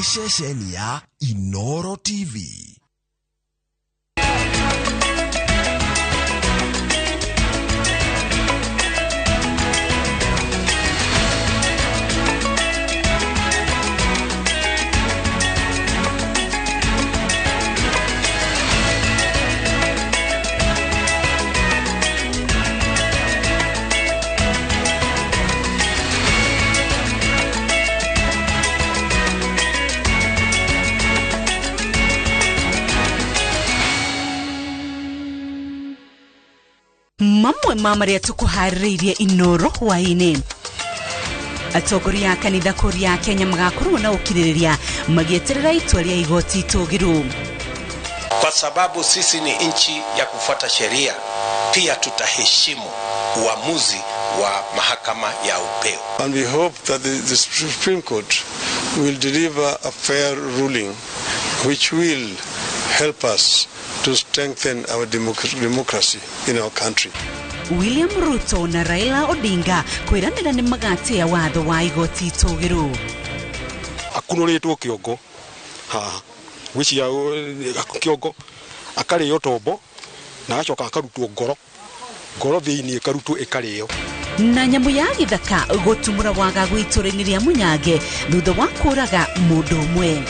Nĩ ceceni ya Inoro TV. Mamwe ma marĩa tũkũharĩrĩirie Inoro hwaĩ-inĩ: atongoria a kanitha kũrĩa Kenya magakorwo na ũkirĩrĩria magĩeterera itua rĩa igoti itũgĩru. Kwa sababu sisi ni nchi ya kufuata sheria, pia tutaheshimu uamuzi wa mahakama ya upeo. And we hope that the Supreme Court will deliver a fair ruling which will help us to strengthen our democracy in our country. William Ruto na Raila Odinga kwĩranĩra nĩ magatĩa watho wa igoti itũgĩru. Akunũrĩtwo kĩongo haha, gwĩciria kĩongo akarĩo tombo na agacoka akarutwo ngoro, ngoro thĩinĩ ĩkarutwo ĩkarĩo. Na nyamũ ya gĩthaka gũtumũra wagagu itũra-inĩ rĩa Munyange thutha wa kũraga mũndũ ũmwe.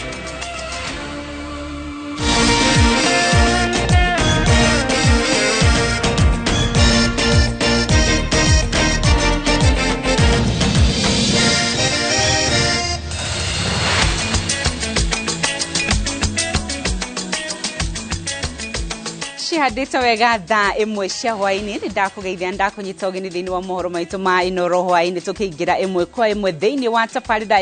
Cihandĩte wega thaa 1 cia hwaĩ-inĩ. Nĩ ndakũgeithia, ndakũnyita ũgeni thĩinĩ wa mohoro maitũ ma Inoro hwaĩ-inĩ, tũkĩingĩra ĩmwe kwa ĩmwe thĩinĩ wa tabarĩra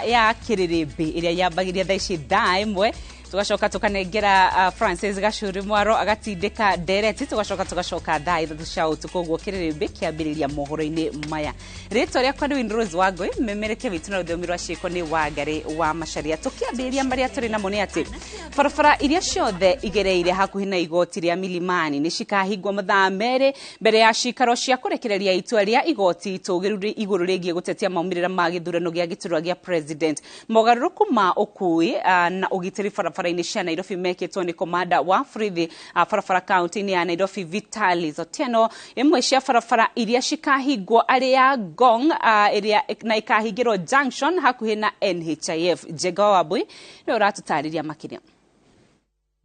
ya kĩrĩrĩmbĩ ĩrĩa yambagĩria thaa ici thaa 1, tugacoka tukanengera Francis Gacuri Mwaro agatindĩka ndereti, tugacoka tugacoka thaa 3 cia ũtukũ, ũguo kĩrĩrĩmbĩ kĩambĩrĩria mohoro-inĩ maya. Rĩtwa rĩakwa nĩ Winrose Wangũi, memerekia witũ na rũthiomi rwa ciĩko nĩ Wangari wa Macharia. Tũkĩambĩrĩria marĩa tũrĩ namo nĩ atĩ barabara iria ciothe igereire hakuhĩ na igoti rĩa Milimani nĩ cikahingwo mathaa 2 mbere ya cikaro cia kũrekereria itua rĩa igoti itũgĩru igũrũ rĩgiĩ gũtetia maumĩrĩra ma gĩthurano gĩa gĩturwa gĩa president. Mogarũrũku ma ũkui na ũgitĩri barabara-inĩ cia Nairobi mekĩtwo nĩ komanda wa borithi barabara kaunti-inĩ ya Nairobi Vitalis Otieno. Imwe cia barabara iria cikahingwo arĩ ya Ngong ĩrĩa na ikahingĩrwo junction hakuhĩ na NHIF. Njenga wa Wambui nĩwe ũratũtarĩria makĩria.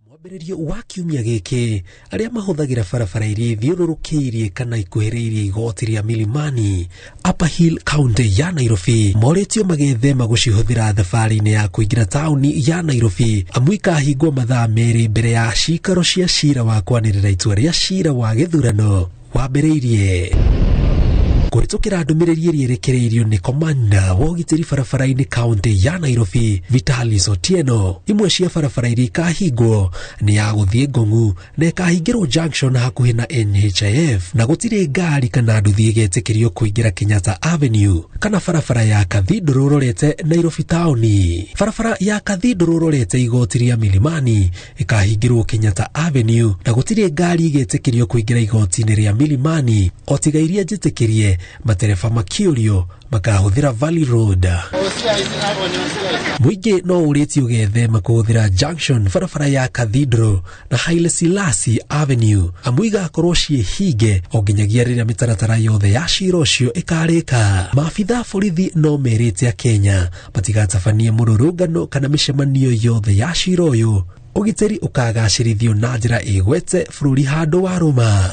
Mwambĩrĩrio wa kiumia gĩkĩ, arĩa mahũthagĩra barabara iria ithiũrũrũkĩirie kana ikuhĩrĩirie igoti rĩa Milimani Upper Hill County ya Nairobi morĩtio magethema gũcihũthĩra thabarĩ-inĩ ya kũingĩra taũni ya Nairobi, amu ikahingwo mathaa 2 mbere ya cikaro cia cira wa kwanĩrĩra itua rĩa cira wa gĩthurano wambĩrĩirie. Kũhĩtũkĩra ndũmĩrĩri ĩrĩa ĩrekereirio nĩ komanda wa ũgitĩri barabara-inĩ kaunti ya Nairobi Vitalis Otieno, imwe cia barabara iria ikahingwo nĩ ya gũthiĩ Ngong'u na ĩkahingĩrwo junction hakuhĩ na NHIF, na gũtirĩ ngari kana nduthi ĩgetĩkĩrio kũingĩra Kenyatta Avenue kana barabara ya Cathedral ũrorete Nairobi taũni. Barabara ya Cathedral ũrorete igoti rĩa Milimani ĩkahingĩrwo Kenyatta Avenue na gũtirĩ ngari ĩgetĩkĩrio kũingĩra igoti-inĩ rĩa Milimani o tiga iria njĩtĩkĩrie matereba makĩũrio makahũthĩra Valley Road. Mũingĩ no ũrĩtio ũgethema kũhũthĩra junction barabara ya Cathedral na Haile Selassie Avenue, amu igakorwo ciĩ hinge o nginyagia rĩrĩa mĩtaratara yothe ya cira ũcio ĩkarĩka. Maabitha borithi no merĩte Akenya matigatabanie mũrũrũngano kana mĩcemanio yothe ya cira ũyũ. Ũgitĩri ũkagacĩrithio na njĩra ĩgwete bũrũri handũ wa rũma.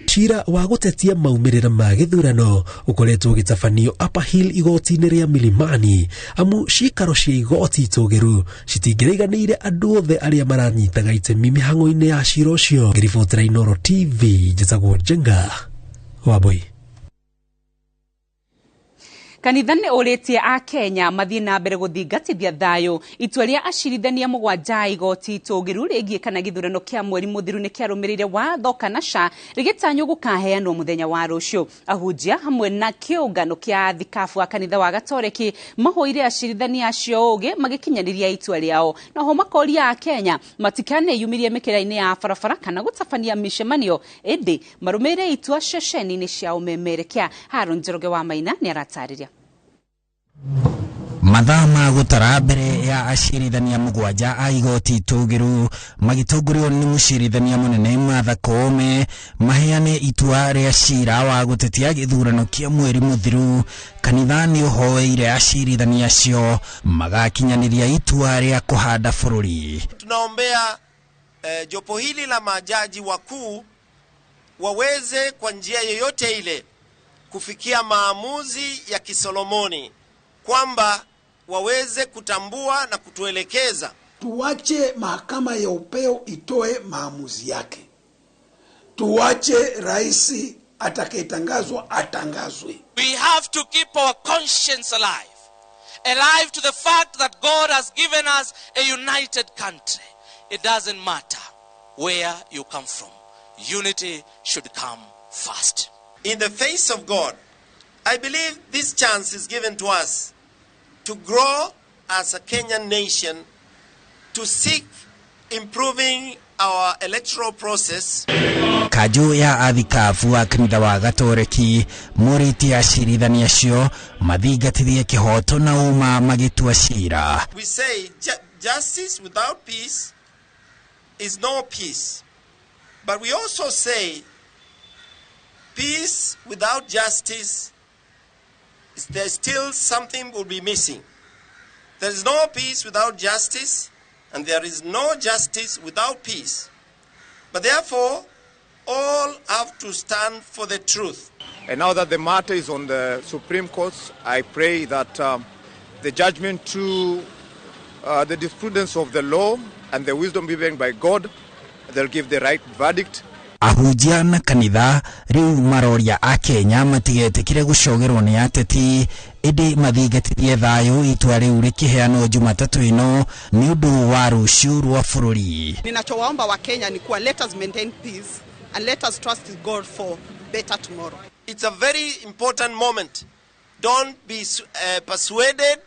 Cira wa gũtetia maumĩrĩra ma gĩthurano ũkoretwo ũgĩtabanio Upper Hill igoti-inĩ rĩa Milimani, amu cikaro cia igoti itũgĩru citingĩraiganĩire andũ othe arĩa maranyitaga itemi mĩhang'o-inĩ ya cira ũcio. Ngĩribotera Inoro TV, njĩtagwo Njenga Wambui. Kanitha nĩ ũrĩtie a Kenya mathiĩ na mbere gũthingatithia thayũ. Itua rĩa acirithania 7 a igoti itũgĩru rĩgiĩ kana gĩthurano kĩa mweri mũthiru nĩ kĩarũmĩrĩire watho kana ca rĩgĩtanywo gũkaheanwo mũthenya wa rũciũ. Ahunjia hamwe na kĩũngano kĩa thikabu a kanitha wa Gatoreki mahoire acirithania acio ũgĩ magĩkinyanĩria itua rĩao. Naho makoria a Kenya matikaneyumĩrie mĩkĩra-inĩ ya barabara kana gũtabania mĩcemanio, ĩndĩ marũmĩrĩre itua ceceni-inĩ cia ũmemerekia. Haron Njoroge wa Maina nĩ aratarĩria. Mathaa ma gũtara mbere ya acirithania 7 a igoti itũgĩru magĩtongorio nĩ mũcirithania mũnene Martha Koome maheane itua rĩa cira wa gũtetia gĩthurano kĩa mweri mũthiru, kanitha nĩ ũhoeire acirithania acio magakinyanĩria itua rĩa kũhanda bũrũri. Tunaombea jopo hili la majaji wakuu waweze kwa njia yoyote ile kufikia maamuzi ya kisolomoni kwamba waweze kutambua na kutuelekeza. Tuache mahakama ya upeo itoe maamuzi yake. Tuache rais atakayetangazwa atangazwe. We have to keep our conscience alive. Alive to the fact that God has given us a united country. It doesn't matter where you come from. Unity should come first. In the face of God, I believe this chance is given to us to grow as a Kenyan nation, to seek improving our electoral process. Kanjũ ya athikabu a kanitha wa Gatoreki morĩtie acirithania acio mathingatithie kĩhoto na ũma magĩtua cira. We say justice without peace is no peace. But we also say peace without justice, there's still something will be missing. There is no peace without justice, and there is no justice without peace. But therefore, all have to stand for the truth. And now that the matter is on the Supreme Court, I pray that the judgment to the jurisprudence of the law and the wisdom given by God, they'll give the right verdict. Ahunjia na kanitha riu maroria a Kenya matigetĩkĩre gũcogerwo nĩ ateti ĩndĩ mathingatithie thayũ itua rĩu rĩkĩheanwo Jumatatũ ĩno nĩ ũndũ wa rũciũ rwa bũrũri. Ninachowaomba wa Kenya ni kuwa let us maintain peace and let us trust God for better tomorrow. It's a very important moment. Don't be persuaded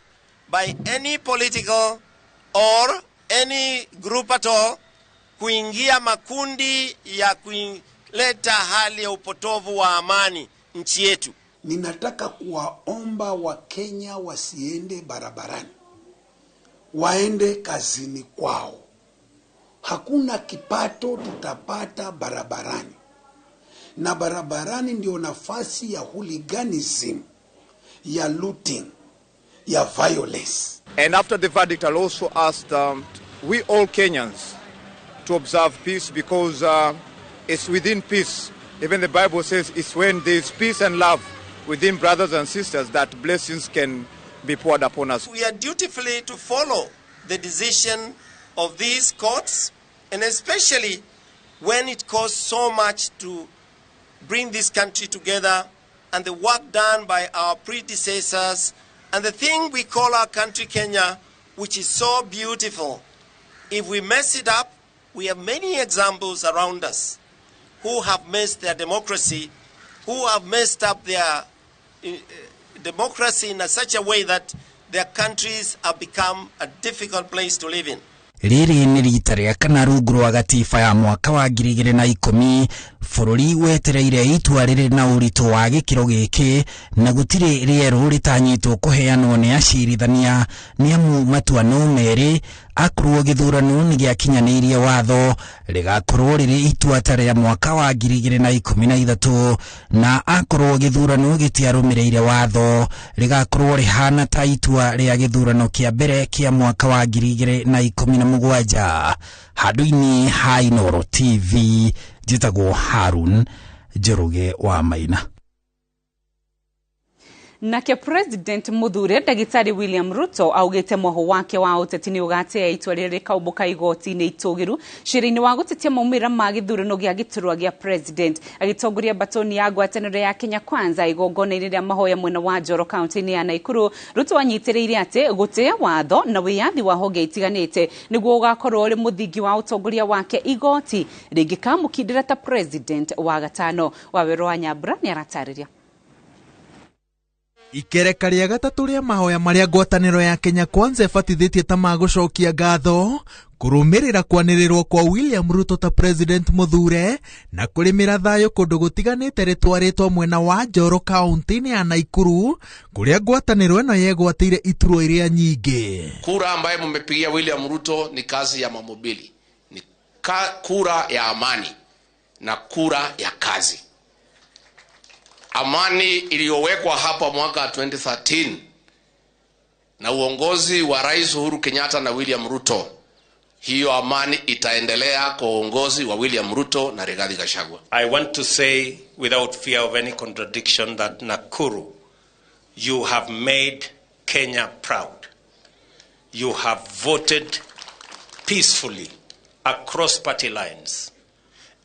by any political or any group at all kuingia makundi ya kuleta hali ya upotovu wa amani nchi yetu. Ninataka kuwaomba Wakenya wasiende barabarani, waende kazini kwao. Hakuna kipato tutapata barabarani, na barabarani ndio nafasi ya hooliganism, ya looting, ya violence. And after the verdict, I'll also ask we all Kenyans to observe peace, because it's within peace. Even the Bible says it's when there's peace and love within brothers and sisters that blessings can be poured upon us. We are dutifully to follow the decision of these courts, and especially when it costs so much to bring this country together, and the work done by our predecessors, and the thing we call our country Kenya, which is so beautiful. If we mess it up, we have many examples around us who have messed their democracy, who have messed up their democracy in such a way that their countries have become a difficult place to live in. Rĩrĩ nĩ rita rĩa kana rungu rwa gatiba ya mwaka wa 2010 bũrũri wetereire itua rĩrĩ na ũritũ wa gĩkĩro gĩkĩ na gũtirĩ rĩerũ rĩtanyĩtwo kũheanwo nĩ acirithania nĩ amu matua no merĩ akorwo gĩthurano nĩ gĩakinyanĩirie watho rĩgakorwo rĩrĩ itua ta rĩa mwaka wa 2013 na akorwo gĩthurano gĩtiarũmĩrĩire watho rĩgakorwo rĩhana ta itua rĩa gĩthurano kĩa mbere kĩa mwaka wa 2017. Handũ-inĩ ha Inooro TV njĩtagwo Harun Njoroge wa Maina. Nake President Muthure Ndagĩtarĩ William Ruto augĩte mwaho wake wa ũteti nĩ ũgatea itua rĩrĩa rĩkaũmbũka igoti-inĩ itũgĩru cira-inĩ wa gũtetia maumĩrĩra ma gĩthurano gĩa gĩturwa gĩa President. Agĩtongoria mbatoni ya ngwatanĩro ya Kenya Kwanza igongona-inĩ rĩa mahoya mwena wa Njoro kaunti-inĩ ya Naikuru, Ruto anyitĩrĩire atĩ gũtĩa watho na wĩyathi wa honge itiganĩte nĩguo ũgakorwo ũrĩ mũthingi wa ũtongoria wake igoti rĩngĩkamũkindĩra ta President wa gatano. Wawerũ wa Nyambura nĩ aratarĩria. Ikereka rĩa gatatũ rĩa mahoya marĩa ngwatanĩro ya Kenya Kwanza ĩbatithĩtie ta ma gũcokia ngatho kũrũmĩrĩra kwanĩrĩrwo kwa William Ruto ta president mũthure na kũrĩmĩra thayũ kũndũ gũtiganĩte rĩtwarĩtwo mwena wa Njoro kaunti-inĩ ya Naikuru kũrĩa ngwatanĩro ĩno yegwatĩire iturwa iria nyingĩ. Kura ambaye mmepigia William Ruto ni kazi ya mamobili, ni kura ya amani na kura ya kazi. Amani iliyowekwa hapa mwaka 2013 na uongozi wa Rais Uhuru Kenyatta na William Ruto, hiyo amani itaendelea kwa uongozi wa William Ruto na Rigathi Gachagua. I want to say without fear of any contradiction that Nakuru, you have made Kenya proud. You have voted peacefully across party lines,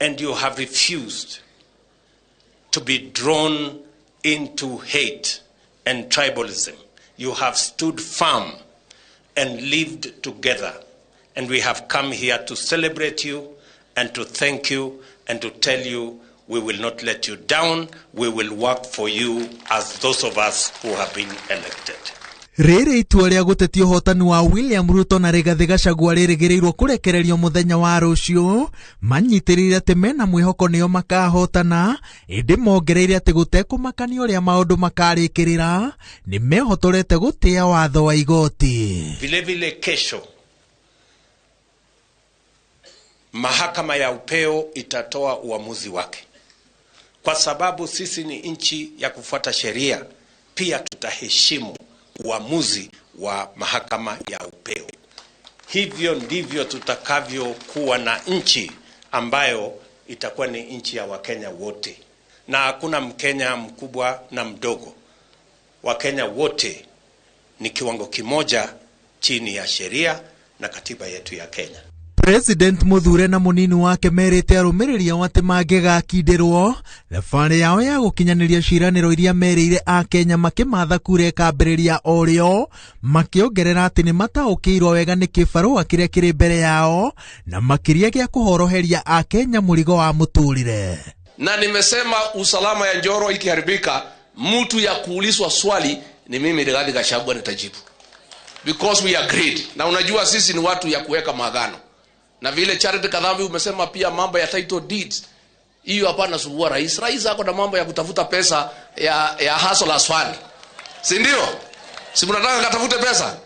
and you have refused to be drawn into hate and tribalism. You have stood firm and lived together. And we have come here to celebrate you and to thank you and to tell you we will not let you down. We will work for you as those of us who have been elected. Rĩrĩ itua rĩa gũtetia ũhotani wa William Ruto na Rigathi Gachagua rĩrĩgĩrĩirwo kũrekererio mũthenya wa rũciũ, manyitĩrĩire atĩ mena mwĩhoko nĩo makahotana, ĩndĩ mongereire atĩ gũtekũmakania ũrĩa maũndũ makarĩkĩrĩra, nĩ mehotorete gũtĩa watho wa igoti. Vilevile kesho mahakama ya upeo itatoa uamuzi wake, kwa sababu sisi ni nchi ya kufuata sheria. Pia tutaheshimu uamuzi wa mahakama ya upeo. Hivyo ndivyo tutakavyokuwa na nchi ambayo itakuwa ni nchi ya Wakenya wote, na hakuna Mkenya mkubwa na mdogo. Wakenya wote ni kiwango kimoja chini ya sheria na katiba yetu ya Kenya. President Muthure na munini wake merĩte arũmĩrĩri ao atĩ mangĩgakindĩrwo thabarĩ yao ya gũkinyanĩria ciĩranĩro iria merĩire akenya makĩmatha kura ĩkambĩrĩria o rĩo, makĩongerera atĩ nĩ mataũkĩirwo wega nĩ kĩbarũa kĩrĩa kĩrĩ mbere yao na makĩria gĩa kũhoroheria akenya mũrigo wa mũtũrĩre. Na nimesema usalama ya Njoro ikiharibika, mtu ya kuulizwa swali ni mimi Rigathi Gachagua nitajibu, because we agreed. Na unajua sisi ni watu ya kuweka maagano. Na vile Charity Kadhambi umesema pia mambo ya title deeds, hiyo hapana sumbua rais. Rais ako na mambo ya kutafuta pesa ya hustlers fund, si ndio? Si mnataka katafute pesa?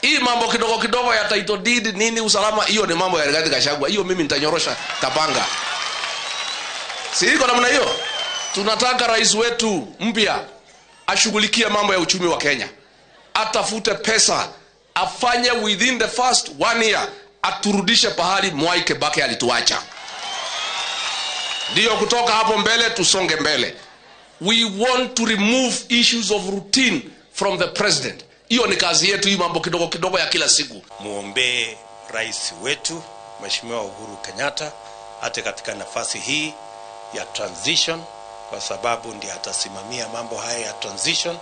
Hii mambo kidogo kidogo ya title deed nini usalama, hiyo ni mambo ya Rigathi Gachagua. Hiyo mimi nitanyorosha kapanga. Si iko namna hiyo? Tunataka rais wetu mpya ashughulikie mambo ya uchumi wa Kenya, atafute pesa, afanye within the first 1 year, aturudishe pahali Mwai Kibaki alituacha. Ndio kutoka hapo mbele tusonge mbele. We want to remove issues of routine from the president. Hiyo ni kazi yetu, hii mambo kidogo kidogo ya kila siku. Muombe rais wetu Mheshimiwa Uhuru Kenyatta hata katika nafasi hii ya transition, kwa sababu ndiye atasimamia mambo haya ya transition.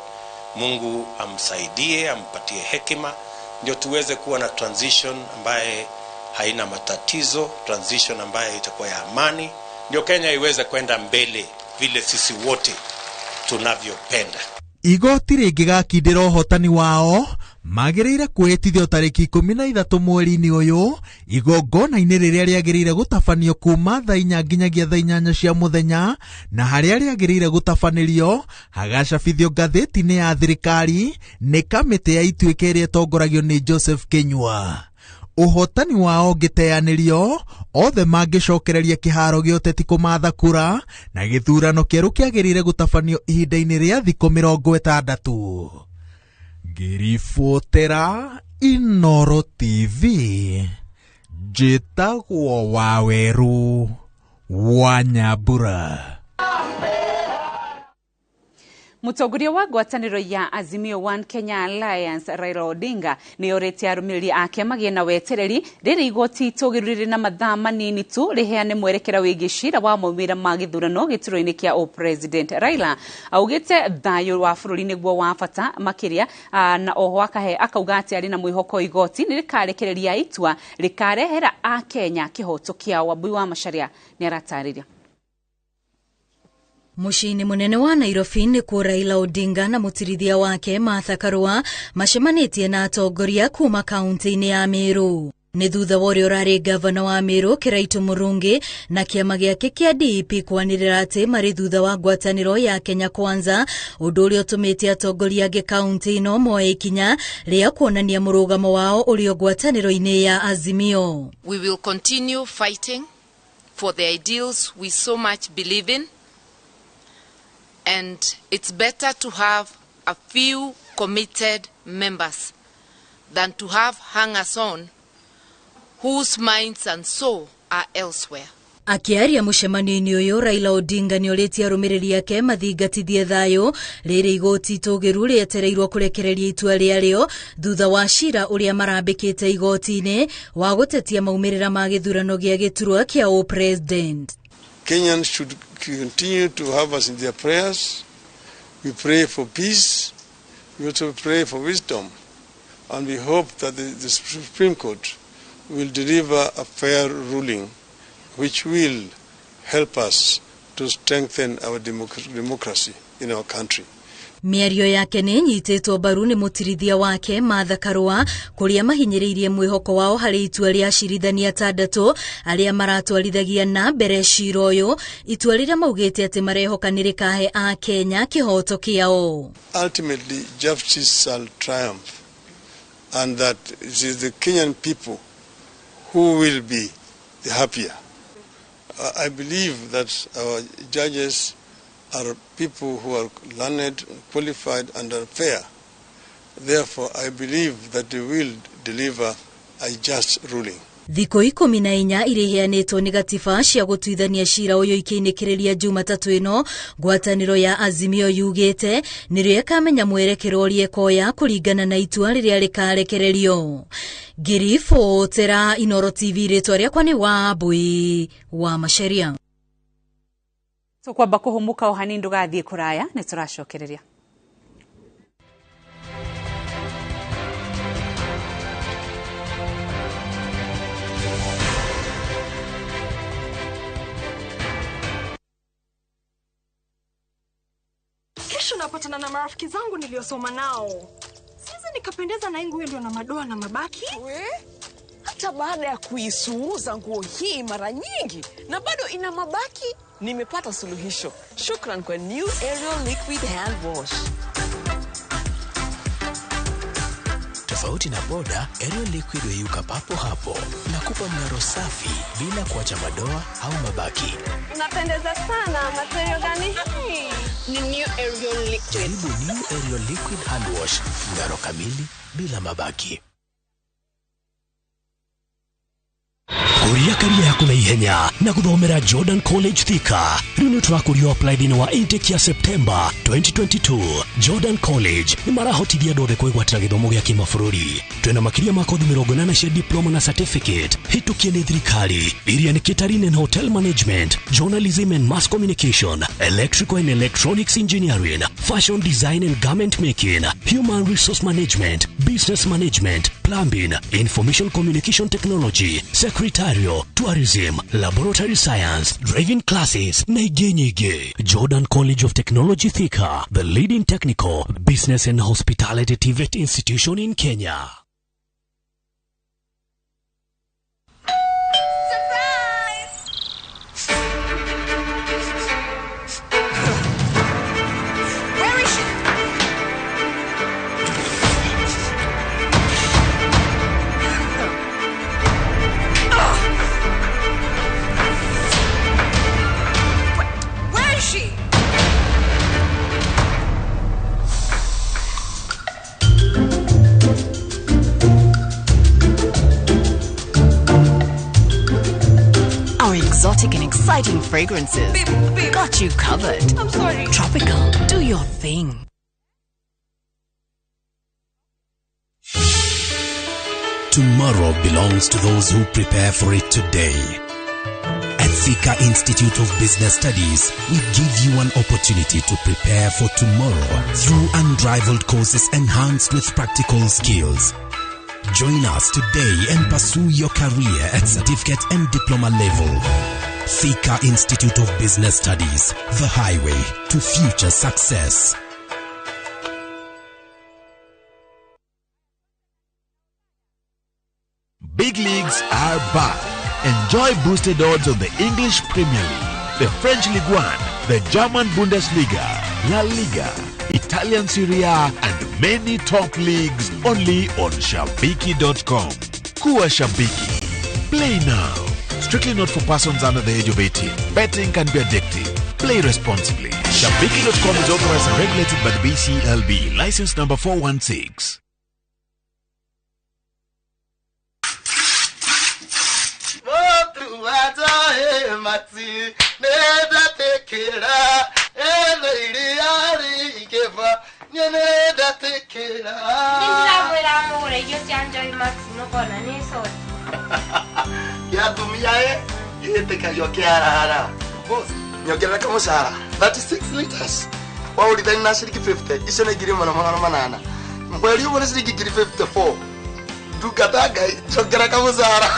Mungu amsaidie, ampatie hekima, ndio tuweze kuwa na transition ambaye haina matatizo, transition ambaye itakuwa ya amani, ndio Kenya iweze kwenda mbele vile sisi wote tunavyopenda. Igoti rĩngĩgakindĩra ũhotani wao magĩrĩire kwĩhĩtithio tarĩki 13 mweri-inĩ ũyũ igongona-inĩ rĩrĩa rĩagĩrĩire gũtabanio kuma thaa 4 nginyagia thaa 8 cia mũthenya, na harĩa rĩagĩrĩire gũtabanĩrio hagacabithio ngathĩti-inĩ ya thirikari nĩ kamĩtĩ ya ituĩka ĩrĩa ĩtongoragio nĩ Joseph Kinyua. Ũhotani wao ũngĩteanĩrio, othe mangĩcokereria kĩharo gĩa ũteti kũmatha kura, na gĩthurano kĩerũ kĩagĩrĩire gũtabanio ihinda-inĩ rĩa thikũ 60. Ngĩribotera Inooro TV, njĩtagwo Waweru wa Nyambura. Mũtongoria wa ngwatanĩro ya Azimio One Kenya Alliance Raila Odinga nĩ orĩtie arũmĩrĩri ake magĩe na wetereri rĩrĩ igoti itũgĩru rĩrĩ na mathaa manini tu rĩheane mwerekera wĩgiĩ cira wa maumĩrĩra ma gĩthurano gĩturwa-inĩ kĩa o-president. Raila augĩte thayũ wa bũrũri nĩguo wa bata makĩria, na oho akauga atĩ arĩ na mwĩhoko igoti nĩ rĩkarekereria itua rĩkarehera akenya kĩhoto kĩao. Wambui wa Macharia nĩ aratarĩria. Mũciĩ-inĩ mũnene wa Nairobi nĩkuo Raila Odinga na mũtirithia wake Martha Karua macemanĩtie na atongoria kuma kaunti-inĩ ya Meru. Nĩ thutha wa ũrĩa ũrarĩ ngavana wa Meru Kiraitu Murungi na kĩama gĩake kĩa DEP kwanĩrĩra atĩ marĩ thutha wa ngwatanĩro ya Kenya Kwanza, ũndũ ũrĩa ũtũmĩte atongoria angĩ kaunti ĩno moe ikinya rĩa kuonania mũrũgamo wao ũrĩ ngwatanĩro-inĩ ya Azimio. We will continue fighting for the ideals we so much believe in, and it's better to have a few committed members than to have hangers-on whose minds and soul are elsewhere. Akĩaria mũcemanio-inĩ ũyũ, Raila Odinga nĩ orĩtie arũmĩrĩri ake mathingatithie thayũ rĩrĩ igoti itũgĩru rĩetereirwo kũrekereria itua rĩarĩo thutha wa cira ũrĩa marambĩkĩte igoti-inĩ wa gũtetia maumĩrĩra ma gĩthurano gĩa gĩturwa kĩa ũpresident. Kenyans should continue to have us in their prayers. We pray for peace. We also pray for wisdom. And we hope that the Supreme Court will deliver a fair ruling which will help us to strengthen our democracy in our country. Mĩario yake nĩ ĩnyitĩtwo mbaru nĩ mũtirithia wake Martha Karua, kũrĩa mahinyĩrĩirie mwĩhoko wao harĩ itua rĩa acirithania atandatũ arĩa maratwarithagia na mbere cira ũyũ, itua rĩrĩa maugĩte atĩ marehoka nĩ rĩkahe Akenya kĩhoto kĩao. Ultimately, justice shall triumph, and that it is the Kenyan people who will be the happier. I believe that our judges are people who are learned, qualified, and are fair. Therefore, I believe that they will deliver a just ruling. Thikũ 14 iria iheanĩtwo nĩ gatiba cia gũtuithania cira ũyũ ikĩinĩkĩrĩria Jumatatũ ĩno, ngwatanĩro ya Azimio yugĩte nĩrĩo ĩkamenya mwerekero ũrĩa ĩkoya kũringana na itua rĩrĩa rĩkarekererio. Ngĩribotera Inooro TV, rĩtwa rĩakwa nĩ Wambui wa Macharia. Tũkwamba kũhũmũka o hanini, ndũgathiĩ kũraya, nĩ tũracokereria. Kesho napatana na marafiki zangu niliosoma nao. Siwezi nikapendeza na nguo ndio na madoa na mabaki. We? Hata baada ya kuisuuza nguo hii mara nyingi na bado ina mabaki, nimepata suluhisho. Shukran kwa New Ariel Liquid Hand Wash. Tofauti na boda, Ariel Liquid huyeyuka papo hapo na kupa mng'aro safi bila kuacha madoa au mabaki. Unapendeza sana, material gani hii? Ni New Ariel Liquid. Jaribu New Ariel Liquid Hand Wash, mng'aro kamili bila mabaki. Kuria karia yaku na ihenya na guthomera Jordan College Thika. Riu ni turakurio apply thini wa intake ya September 2022. Jordan College ni marahotithia andũ othe kwĩgwatĩra gĩthomo gĩa kĩmabũrũri. Twĩna makĩria ma kothi 80 cia diploma na certificate hĩtũkie nĩ thirikari, iria nĩ catering and hotel management, journalism and mass communication, electrical and electronics engineering, fashion design and garment making, human resource management, business management, plumbing, information communication technology, secretarial, tourism, laboratory science, driving classes na ingĩ nyingĩ. Jordan College of Technology Thika, the leading technical, business and hospitality TVET institution in Kenya. Where is she? Where is she? Our exotic and exciting fragrances Babe, babe. got you covered. I'm sorry. Tropical, do your thing. Tomorrow belongs to those who prepare for it today. At Thika Institute of Business Studies, we give you an opportunity to prepare for tomorrow through unrivaled courses enhanced with practical skills. Join us today and pursue your career at certificate and diploma level. Thika Institute of Business Studies, the highway to future success. Big leagues are back. Enjoy boosted odds on the English Premier League, the French Ligue 1, the German Bundesliga, La Liga, Italian Serie A, and many top leagues only on Shabiki.com. Kuwa Shabiki. Play now. Strictly not for persons under the age of 18. Betting can be addictive. Play responsibly. Shabiki.com is authorized and regulated by the BCLB. License number 416. Nĩndĩramwĩra mũgũre irio cia Joy Max mũkona nĩ soda. Gĩatumia ĩ gĩtĩkagio kĩarara. Boss, nyongerera kamũcara 36 liters. Waũrithani na ciringi 50, icio nĩ 1800. Mweri ũmwe nĩ ciringi 54. Ndungata Ngai, njongerera kamũcara.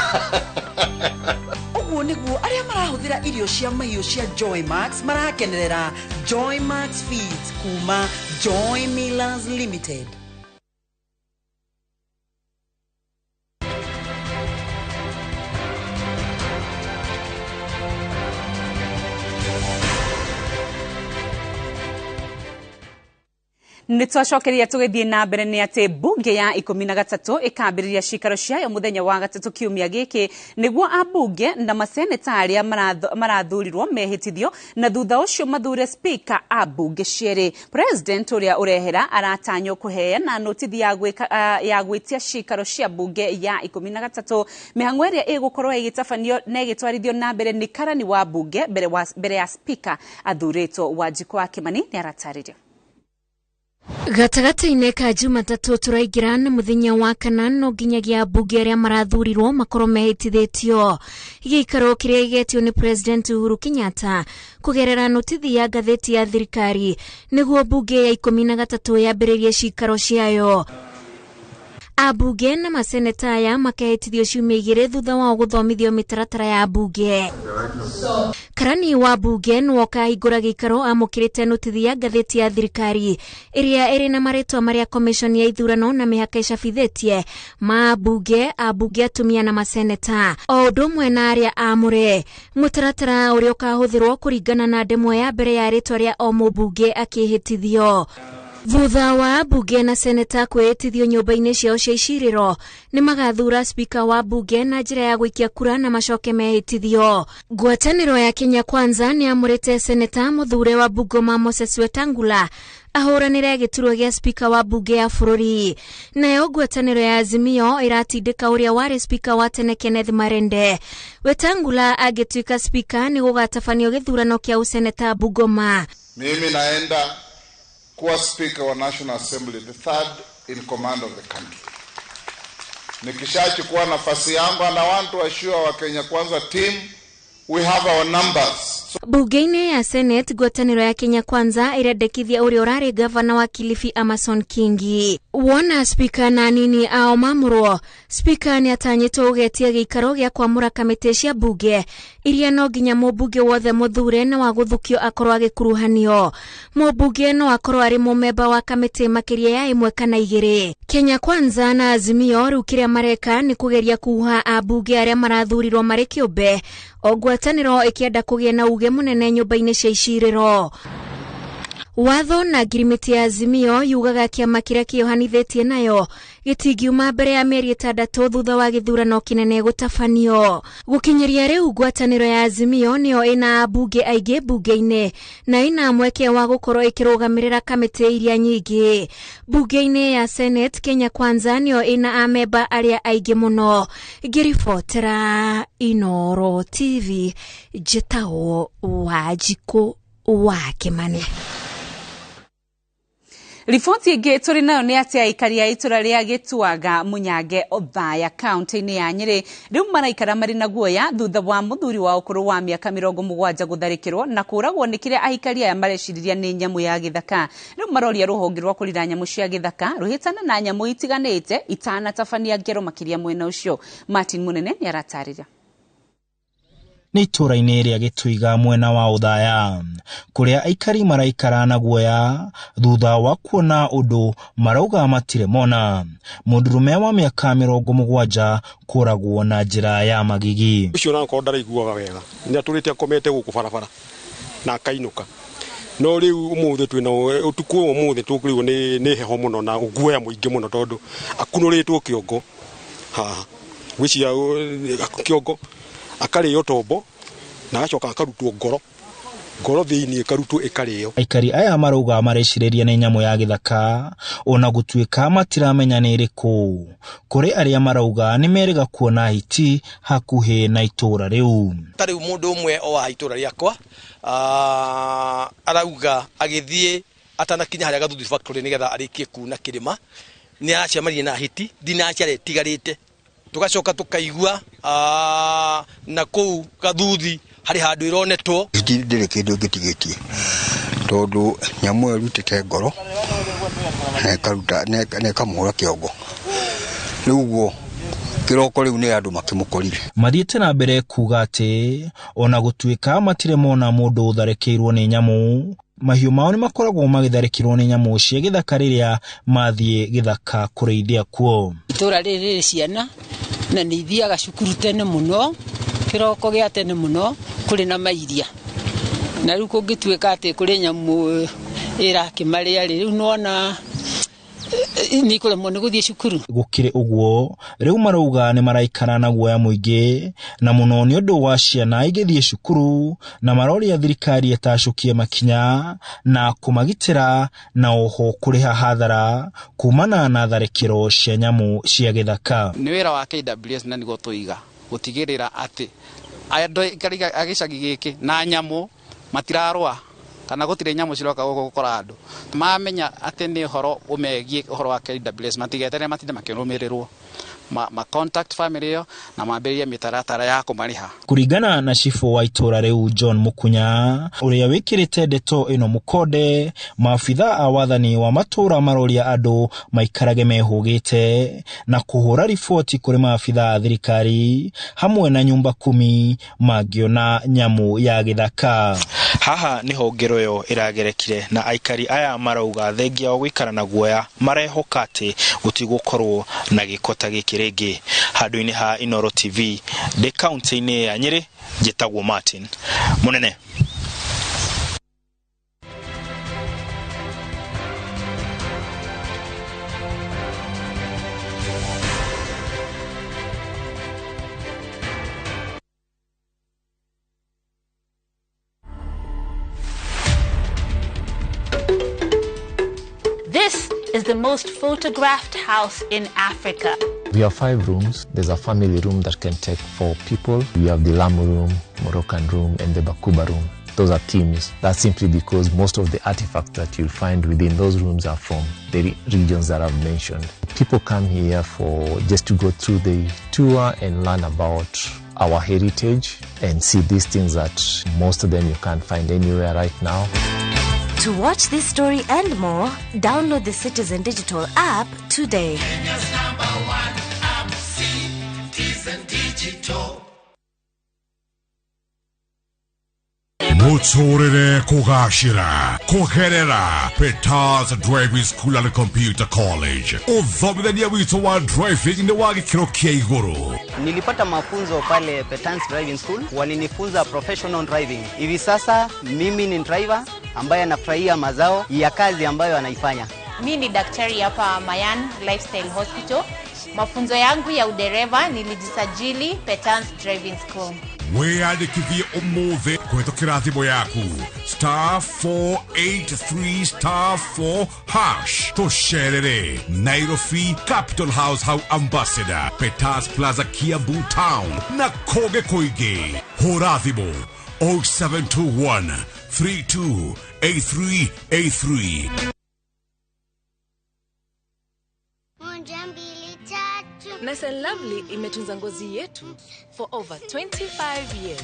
Ũguo nĩguo arĩa marahũthĩra irio cia mahiũ cia Joy Max marakenerera Joy Max Feeds kuma Joy Millers Limited. Nä twacokeria tũgĩthiĩ na mbere nĩ atĩ mbunge ya 13 ĩkambĩrĩria cikaro ciayo mũthenya wa gatatũ kiumia gĩkĩ nĩguo ambunge na maseneta arĩa marathurirwo mehĩtithio na thutha ũcio mathure speaker a mbunge cierĩ. President ũrĩa ũrehera aratanywo kũheana notithi ya gwĩtia cikaro cia mbunge ya 13. Mĩhang'o ĩrĩa ĩgũkorwo ĩgĩtabanio na ĩgĩtwarithio na mbere nĩ karani wa mbunge mbere ya speaker athurĩtwo. Wanjikũ wa Kĩmani nĩ aratarĩria. Gatagatĩ-inĩ ka Jumatatũ tũraingĩra na mũthenya wa kana no nginyagia ambunge arĩa marathurirwo makorwo mehĩtithĩtio. Gĩikaro kĩrĩa gĩgetio nĩ President Uhuru Kenyatta kũgerera notithi ya ngathĩti ya thirikari nĩguo mbunge ya 13 yambĩrĩrie cikaro ciayo. Ambunge na maseneta aya makehĩtithio ciumia igĩrĩ thutha wao gũthomithio mĩtaratara ya mbunge. Karani wa mbunge nĩwe ũkahingũra gĩikaro amũkĩrĩte notithi ya ngathĩti ya thirikari ĩrĩa ĩrĩ na marĩtwa marĩa commission ya ithurano na mĩhaka ĩcabithĩtie ma ambunge, ambunge atumia na maseneta o ũndũ ũmwe na arĩa aamũre. Mũtaratara ũrĩa ũkahũthĩrwo kũringana na ndemwa ya mbere ya rĩtwa rĩa o mũmbunge akĩhĩtithio. Thutha wa mbunge na seneta kwĩhĩtithio nyũmba-inĩ ciao cia icirĩro nĩ magathura spika wa mbunge na njĩra ya gũikia kura na macoke mehĩtithio. Ngwatanĩro ya Kenya Kwanza nĩ amũrĩte seneta mũthure wa Bungoma Moses Wetangula ahũranĩre gĩturwa gĩa spika wa mbunge ya bũrũri. Nayo ngwatanĩro ya Azimio ĩratindĩka ũrĩa warĩ spika wa tene Kenneth Marende. Wetangula angĩtuĩka spika nĩ gũgatabanio gĩthurano kĩa ũseneta Bungoma. Mimi naenda kuwa speaker wa National Assembly, the third in command of the country. Nikishachukua nafasi yangu, and I want to assure our Kenya Kwanza team, we have our numbers. Bunge-inĩ ya Senate, ngwatanĩro ya Kenya Kwanza ĩrendekithia ũrĩa ũrarĩ gavana wa Kilifi Amason Kingi. Wona spika na anini ao mamũrwo, spika nĩ atanyĩtwo gũgetia gĩikaro gĩa kwamũra kamĩtĩ cia mbunge iria no nginya mũmbunge wothe mũthure na wa gũthukio akorwo agĩkuruhanio. Mũmbunge no akorwo arĩ mũmemba wa kamĩtĩ makĩria ya ĩmwe kana igĩrĩ. Kenya Kwanza na Azimio rĩu kĩrĩa mareka nĩ kũgeria kuha ambunge arĩa marathurirwo marĩ kĩũmbe, o ngwatanĩro ĩkĩenda kũgĩa na uge mũnene nyũmba-inĩ cia icirĩro. Watho na ngirimiti ya Azimio yugaga kĩama kĩrĩa kĩohanithĩtie nayo gĩtingiuma mbere ya mĩeri 6 thutha wa gĩthurano kĩnene gũtabanio. Gũkinyĩria rĩu ngwatanĩro ya Azimio nĩyo ĩna ambunge aingĩ mbunge-inĩ na ĩna mweke wa gũkorwo ĩkĩrũgamĩrĩra kamĩtĩ iria nyingĩ. Mbunge-inĩ ya Senate, Kenya Kwanza nĩyo ĩna amemba arĩa aingĩ mũno. Ngĩribotera Inooro TV, njĩtagwo Wanjikũ wa Kĩmani. Riboti ĩngĩ tũrĩ nayo nĩ atĩ aikari a itũra rĩa Gĩtuaga Mũnyange Othaya kaunti-inĩ ya Nyĩrĩ rĩu maraikara marĩ na guoya thutha wa mũthuri wa ũkũrũ wa mĩaka 70 gũtharĩkĩrwo na kũragwo nĩ kĩrĩa aikari aya mareciriria nĩ nyamũ ya gĩthaka. Rĩu maroria rũhonge rwa kũrira nyamũ cia gĩthaka rũhĩtana na nyamũ itiganĩte itanatabania ngero makĩria mwena ũcio. Martin Munene nĩ aratarĩria. Nĩ itũũra-inĩ rĩa Gĩtũiga mwena wa Othaya, kũrĩa aikari maraikara na guoya thutha wa kuona ũndũ marauga matirĩ mona. Mũndũrũme wa mĩaka 70 kũragwo na njĩra ya magigi. Ũcio onakorwo ndaraiguaga wega nĩ atũrĩte akomete gũkũ barabara na akainũka, no rĩu ũmũthĩ twĩna ũtukũ ũyũ ũmũthĩ tũkĩrĩirwo nĩ heho mũno na guoya mũingĩ mũno tondũ akunũrĩtwo kĩongo haha, gwĩciria kĩongo akarĩo tombo na agacoka akarutwo ngoro thĩinĩ ĩkarutwo ĩkarĩo. Aikari aya marauga marecirĩria nĩ nyamũ ya gĩthaka ona gũtuĩka matiramenya nĩ ĩrĩkũ. Kũrĩ arĩa marauga nĩ merĩga kuona hiti hakuhĩ na itũũra rĩu. Ta rĩu mũndũ ũmwe o wa itũũra rĩakwa arauga agĩthiĩ atanakinya harĩa Gathuthi factory nĩgetha arĩkie kuna kĩrĩma nĩ aracemanirie na hiti ndinaciara ĩtigarĩte. Tugacoka tukaigua na kũu Gathuthi harĩ handũ ĩronetwo. Hiti ndĩrĩ kĩndũ ĩngĩtigĩtie tondũ nyamũ ĩyo ĩrutĩte ngoro na ĩkaruta na ĩkamũhũra kĩongo, rĩu ũguo kĩroko rĩu nĩ andũ makĩmũkorire. Mathiĩte na mbere kuga atĩ ona gũtuĩka matirĩ mona mũndũ ũtharĩkĩirwo nĩ nyamũ, mahiũ mao nĩ makoragwo magĩtharĩkĩrwo nĩ nyamũ cia gĩthaka rĩrĩa mathiĩ gĩthaka kũrĩithia kuo. Itũũra rĩrĩ rĩrĩ ciana na nĩ ithiaga cukuru tene mũno, kĩroko gĩa tene mũno kũrĩ na mairia, na rĩu kũngĩtuĩka atĩ kũrĩ nyamũ ĩrakĩmarĩa rĩ, rĩu nĩwona nĩ kũremwo nĩ gũthiĩ cukuru. Gũkĩrĩ ũguo rĩu marauga nĩ maraikara na guoya mũingĩ na mũno nĩ ũndũ wa ciana igĩthiĩ cukuru, na maroria thirikari ĩtacũkie makinya na kũmagitĩra na oho kũrĩha hathara kumana na tharĩkĩro cia nyamũ cia gĩthaka. Nĩ wĩra wa KWS na nĩguo tũiga gũtigĩrĩra atĩ andũ a gĩcagi gĩkĩ na nyamũ matirarũa kana gũtirĩ nyamũ ciroka gũkũ gũkora andũ. Mamenya atĩ nĩ ũhoro ũmegiĩ ũhoro wa KWS matigeterere matinde makĩrũmĩrĩrwo, ma contact family ĩyo na mambĩrĩrie mĩtaratara ya kũmarĩha. Kũringana na cibũ wa itũũra rĩu John Mukunya ũrĩa wĩkĩrĩte ndeto ĩno mũkonde, maabitha a wathani wa matũũra maroria andũ maikarage mehũgĩte na kũhũra riboti kũrĩ maabitha a thirikari hamwe na nyumba kumi mangĩona nyamũ ya gĩthaka. Haha nĩho ngero ĩyo ĩragerekire na aikari aya marauga thengia wa gũikara na guoya marehoka atĩ gũtigũkorwo na gĩko ta gĩkĩ rĩngĩ. Handũ-inĩ ha Inooro TV ndĩ kaunti-inĩ ya Nyĩrĩ, njĩtagwo Martin Mũnene. This is the most photographed house in Africa. We have 5 rooms. There's a family room that can take 4 people. We have the Lamu room, Moroccan room, and the Bakuba room. Those are themes. That's simply because most of the artifacts that you'll find within those rooms are from the regions that I've mentioned. People come here for just to go through the tour and learn about our heritage and see these things that most of them you can't find anywhere right now. To watch this story and more, download the Citizen Digital app today. Kenya's #1 app, Citizen Digital. Muturire kugashira kugerera Peters Driving School and Computer College. Uthomithania witũ wa driving ni wa gĩkĩro kĩa igũrũ. Nilipata mafunzo pale Peters Driving School, walinifunza professional driving. Hivi sasa mimi ni driver ambaye anafurahia mazao ya kazi ambayo anaifanya. Mimi ni daktari hapa Mayan Lifestyle Hospital. Mafunzo yangu ya udereva nilijisajili Peters Driving School. Wiyandĩkithie ũmũthĩ kũhĩtũkĩra thimũ yaku *483*4# tũcerere Nairobi Capital House hau Ambassador Peters Plaza Kiambu Town na kũngĩ kũingĩ. Hũra thimũ 0721 328383. Nice and Lovely imetunza ngozi yetu for over 25 years.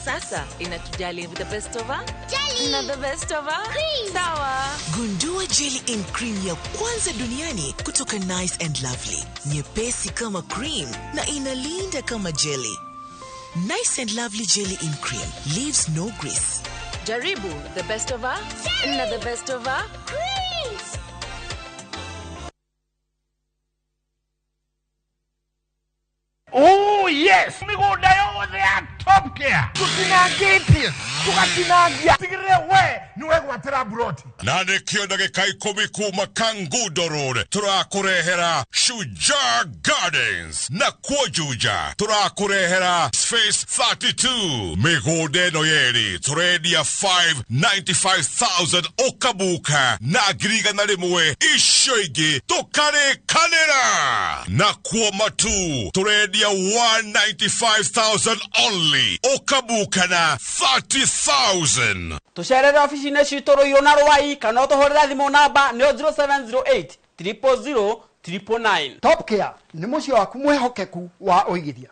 Sasa inatujali with the best of her jelly na the best of her cream. Sawa. Gundua jelly and cream ya kwanza duniani kutoka Nice and Lovely. Nyepesi kama cream na inalinda kama jelly. Nice and Lovely Jelly in Cream leaves no grease. Jaribu the best of na the best of Creams. Oh yes, mĩgũnda yothe ya Top Care tũtinangĩtie tũgatinangia tigĩrĩre we nĩ wegwatĩra mburoti. Na nĩkĩo ndagĩka 10 kuma Kangundo Road tũrakũrehera Shujaa Gardens, na kuo Juja tũrakũrehera Space 32. Mĩgũnda ĩno yerĩ tũrendia 595,000 ũkabuka na 100,000, icio ingĩ tũkarĩkanĩra. Na kuo Matu tũrendia 195,000 only, ũkabuka na 30,000. Tũcerere obici-inĩ citũ Rũirũ na Rwai, kana ũtũhũrĩre thimũ namba nĩyo 0708 000 999. Top Care nĩ mũciĩ waku mwĩhokeku wa ũigithia.